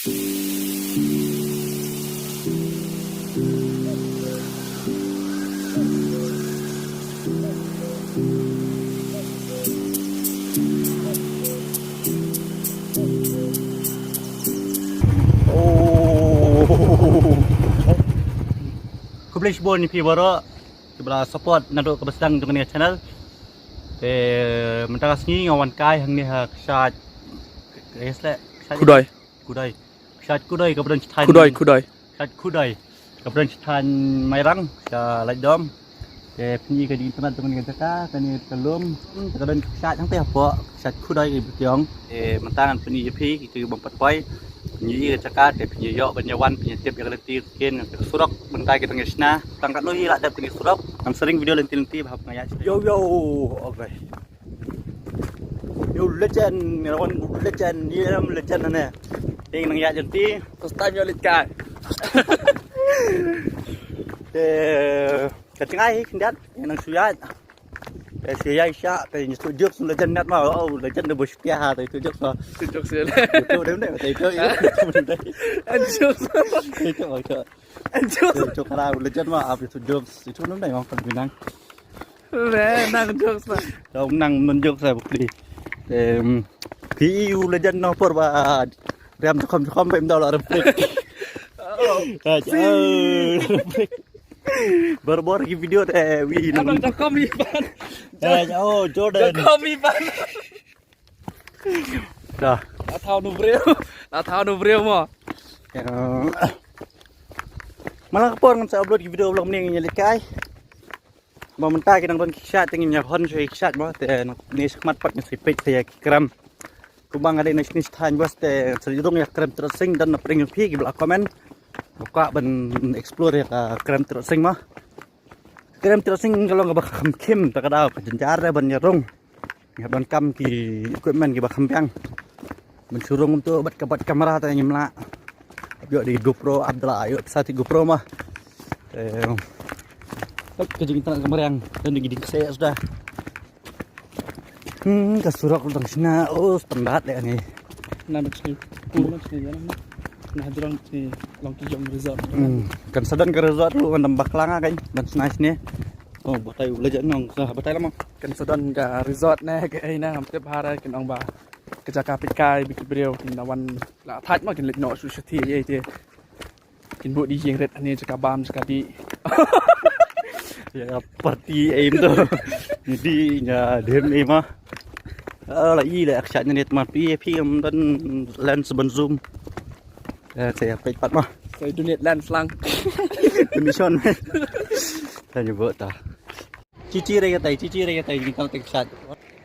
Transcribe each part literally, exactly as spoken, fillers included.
Khublei shibun ïa phi baroh kiba la support naduh kaba sdang jong kane ka channel. Te mynta ka sngi nga wan kai hangne ha Kshaid, Kshaid Khudai. Khudai. Kshaid Khudai kaba don sha thaiñ. Khudai, Khudai. Kshaid Khudai kaba don sha thaiñ Mairang, sha Laitdom. Te phin ïohi ka jingïeit jong kane ka jaka, kane ka lum, hmm, ka don ka kshaid hangtei hapoh, kshaid Khudai ka btiong. Te mynta ngan pyni ïa phi, kito ki bym pat poi. Phin ïohi ka jaka, te phin ïoh ban ïa wan, phin ïa tip ïa ka lynti ka ktien, ka surok, mynta ki dang ïa shna. Tang katno hi la dep kane ka surok. Ngan sa ring video lynti lynti, ba hap nga ïa. Yo, yo, okay. Yo, legend, nga wan legend, ïa legend ne. Te nang ïa lynti. First time ïa leit kai. Te ka jngai hi khyndiat, nang shu ïaid. Te shu ïaid sha, te ngi shu jokes legend net ma, oh, legend de bos pia ha, te shu jokes ma. Shu jokes ïa. Itu dem ne, te itu, itu. An jokes. Itu, itu. An jokes. Itu kara legend ma, ap shu jokes. Itu nem ne, ngam kan binang. Re, nang jokes ma. Dong nang non jokes sa bukli. Em, pi u legend no por ba. Riam jakom jakom ba im dau la rem prik. Oh. Ah, oh, rem prik. Bor bor ki video te wi nang. Abang jakom i ban. Eh, oh, Jordan. Jakom i ban. Dah. La thaw nu briew. La thaw nu briew mo. Ya. Malang ka por ngan sa upload ki video vlog mne ngi leit kai. Ba mynta ki dang don ki kshaid te ngin ïa hon shuwa ki kshaid mo te nang ne shakhmat pat ngi sa peit te ïa ki krem. Kumba nga dei na shini sha thaiñ bos te sa rung ïa krem trot sing don na pdeng jong phi kiba la comment. Ba kwah ban explore ïa ka krem trot sing mo. Krem trot sing ka long kaba kham khim ta ka daw ka jynjar re ban ïa rung. Ngi hap donkam ki equipment kiba kham biang. Ban shu rung kumto bad ka bad kamera te ngim lah. Ap ïoh di GoPro, ap da la ïoh pisa ti GoPro ma. Te ka jingïeit ka mariang, don di ki dieng kseh suda. Hmm, ka surok dang shna, oh, standard leh kane. Na bad shini, pur na shini ïa na. Na hajrong shini Longkijong Resort. Hmm, kan sa don ka resort ruh, kan dang bakla nga kan, ban shna shini. Oh, batai u la jan nong, sa batai lama. Kan sa don ka resort ne, ka ei na, ngam tip ha ra, kin ong ba. Ka jaka peit kai, ba ki briew, kin da wan, la thait ma, kin leit noh shu shathie ei te. Kin buh di jingrit ane jaka bam jaka dih. Ïa party aim tu. Jadi nya dem aim ah. Ah, la i la action nit ma pi pi am dan lens ban zoom. Eh, saya peit pat ma. Saya donate lens lang. Donation. Tanya buat ta. Chichi re katai, chichi re katai, ni kang tai kshaid.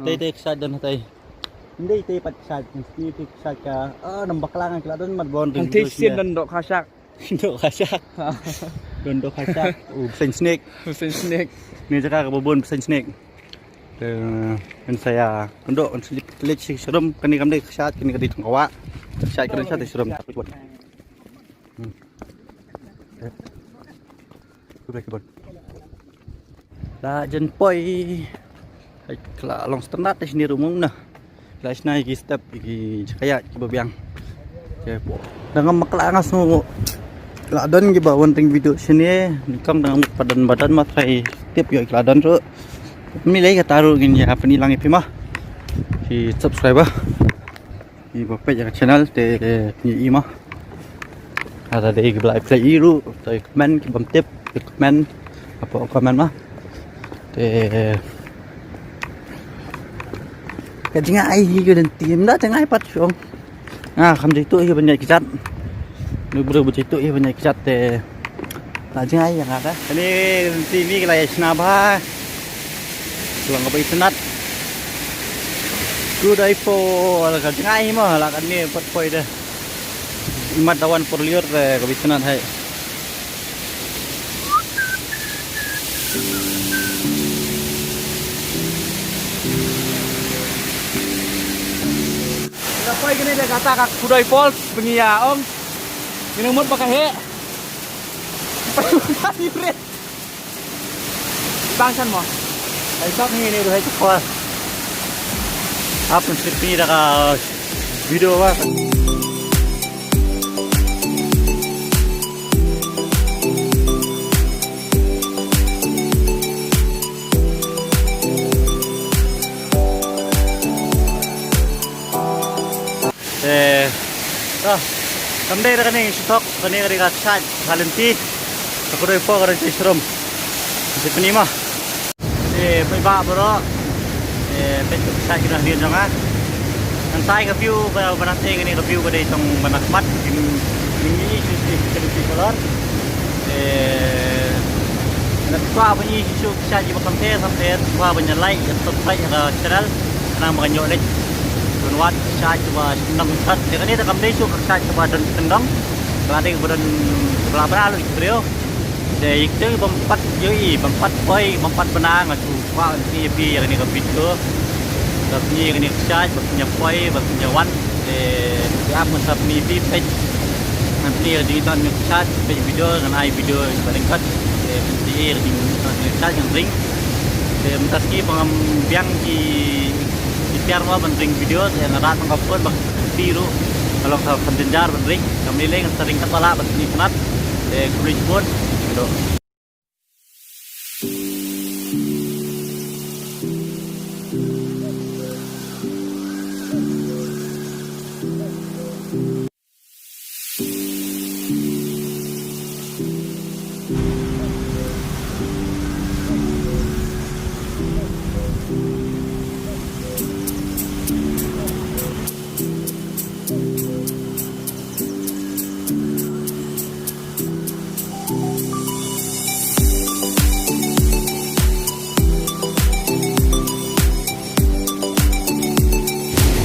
Tai tai kshaid don tai. Ndai tai pat kshaid, ni tai kshaid ka. Ah, nam bakla nga kila don mat bon. Hang tai sien don dok khasak. Dok khasak. Don dok khasak. U bseng snake. Bseng snake. Ni jaka ka babon bseng snake. Te kan saya dok kan slip klik si serum kani kam dai kshaid kani kadi tengkawa. Kshaid kani kshaid serum. Hmm. Ku bek bon. La jan poi. Hai, kla long standard te shini rumung na. Kla shna ki step ki jakaya ki babiang. Ke po. Dang ngam kla nga sngew. La don ki ba wanting video shini. Ni kong dang padan badan ma trai tip yo kla don ru. Ni lai ka taru ngin ya pani lang ipi ma. Ki subscriber. Ïa ba peit ïa ka channel te, te ïa i ma. Ada dei ki ba la peit ïa ruh te comment ki bym tip te comment. Apa comment ma. Te ka jngai hi ka dei tim da jngai pat shong. Nga kham jai tu hi ban ïa ki jat. Ni bru ba jai tu hi ban ïa ki jat te. La jngai ïa nga da. Kane ka lynti ni ka la ïa shna bha. Ka long kaba itynnat. Good eye for ka jngai mo la kane pat poi de. Imat da wan por liur de kaba itynnat hai. Nga poi kane de kata ka Khudai Falls, pynïa ong. Kine mut ba ka heh. Bang san mo. Ai sab ni ni ruhai tu kuas. Ap ni slip ni da ka video ba. Eh, to. Kam dei da kane shutok, kane ka dei ka kshaid ka lynti. Ka kudoi po ka dei shrum. Shi pynima. Eh, pynbha bro. Eh, peit ka kshaid ka dei jong nga. Ngan sai ka view ba ba nang te kane ka view ka dei tang ba nang khmat. Ning ning ni shi shi shi shi kolor. Eh, na kwa ba ni shi shu kshaid ba kam te sam te kwa ba nya like, subscribe ka channel. Nang ba nyo lek. Tun wat kshaid ba nang sat. Te kane ta kam dei shu kshaid ba don tendang. Ba dei ba don bla bla lu breu. Te ik te bam pat yo i, bam pat poi, bam pat bana nga shu kwa ni pi ya ni ka video. Ba ni ni kshaid ba ni poi ba ni wan. Te ya mo sap ni pi peit. Ngan ni di tan ni kshaid peit video ngan ai video ba ringkat. Te ni di ni kshaid ngan ring. Te mynta ki pangam biang ki ki tiar wa ban ring video te nga rat nga phone bak ti ru. Kalau ka kan jenjar ban ring kam ni leng sa ring kat bala ban ni khnat. Te kulis phone. Aduh.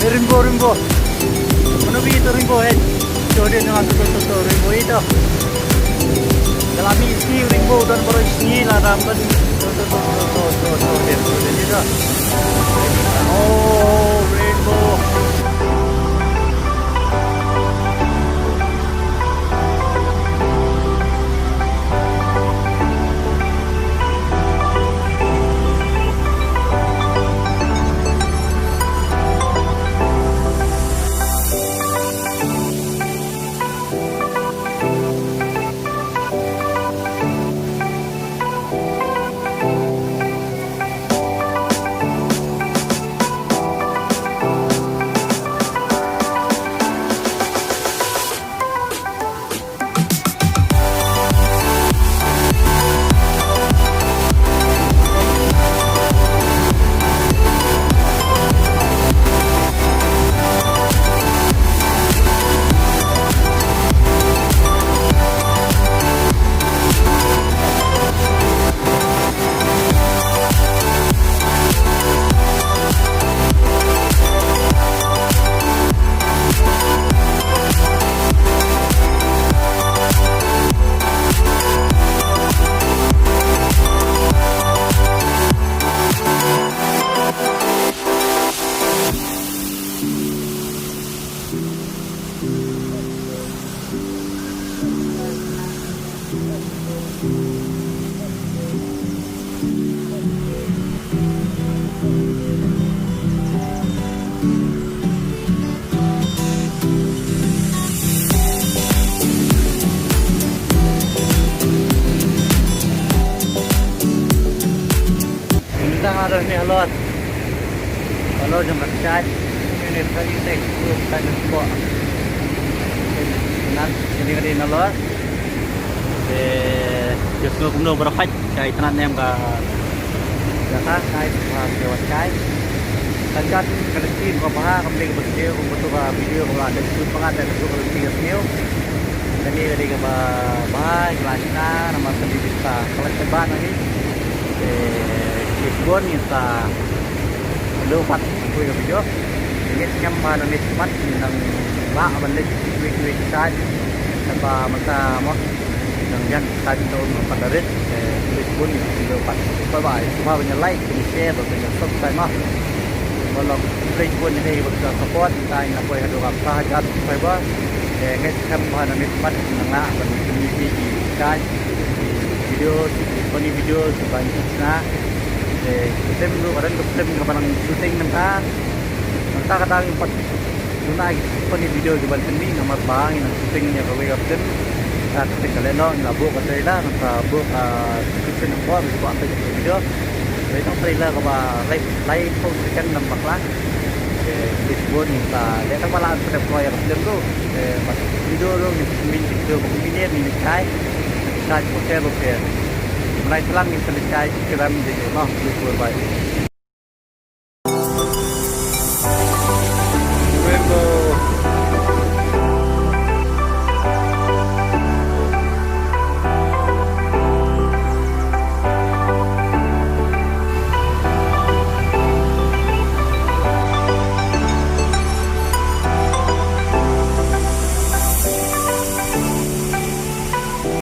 Eh, Rainbow, Rainbow. Mano bi ito Rainbow, eh? Ito, ito, ito, ito, ito, Rainbow ito. Dalam isi Rainbow dan baru isi lah dalam kan. Ito, ito, ito, ito, ito, ito, ito, ito, ito. Oh, Rainbow. Tang ada ni halor. Halor jong ka kshaid. Ini ni tadi tek tu kshaid ni ko. Nan ini kali halor. Eh, just no kumno berkhaj kai tanah nem ka. Jaka kai ha ke wat kai. Takat ka lenti ko paha ka beli ka bersih ko betul ka video ko ada tu pengat ada tu ka lenti ka sniu. Kani kani ka ba ba ka lashna nama kani bisa ka lashna ba nani. Eh, ki bon ni sa lo pat ko ka video. Ni nyam ba nani mat ni nang ba ban le ko ko sai. Ba mata mo. Nang jan ka jin taun ka padarit, eh, please bun ni video pat. Bye bye. Suma ban ïa like, ban ïa share, ban ïa subscribe ma. Ba long please bun ni dei ban ïa support, ta ïa poi haduh ka pla hajar subscriber. Eh, ngai skhem ba na mit pat nang la ban ïa ki ki kai. Video, funny video, ban ïa shna. Eh, film ruh ka don ka film kaba nang shooting mynta. Mynta ka dang pat Duna ki funny video ki ban pynmih namar ba ngi nang shooting ïa kawei ka film. Ka shooting ka lehnoh ngi la buh ka trailer nangta buh ka description hapoh ngi buh ka video. Lehnoh trailer kaba lai lai phew second nam bakla. Te Bun ngin sa leh tang ba la sa dep kloi ïa ka film ruh. Eh, ba video ruh ngin sa pynmih ki video ba kumne ngin leit kai. Leit kai hotel hotel. Mynta sha lang ngin sa leit kai ki ram de noh, leit bun bai.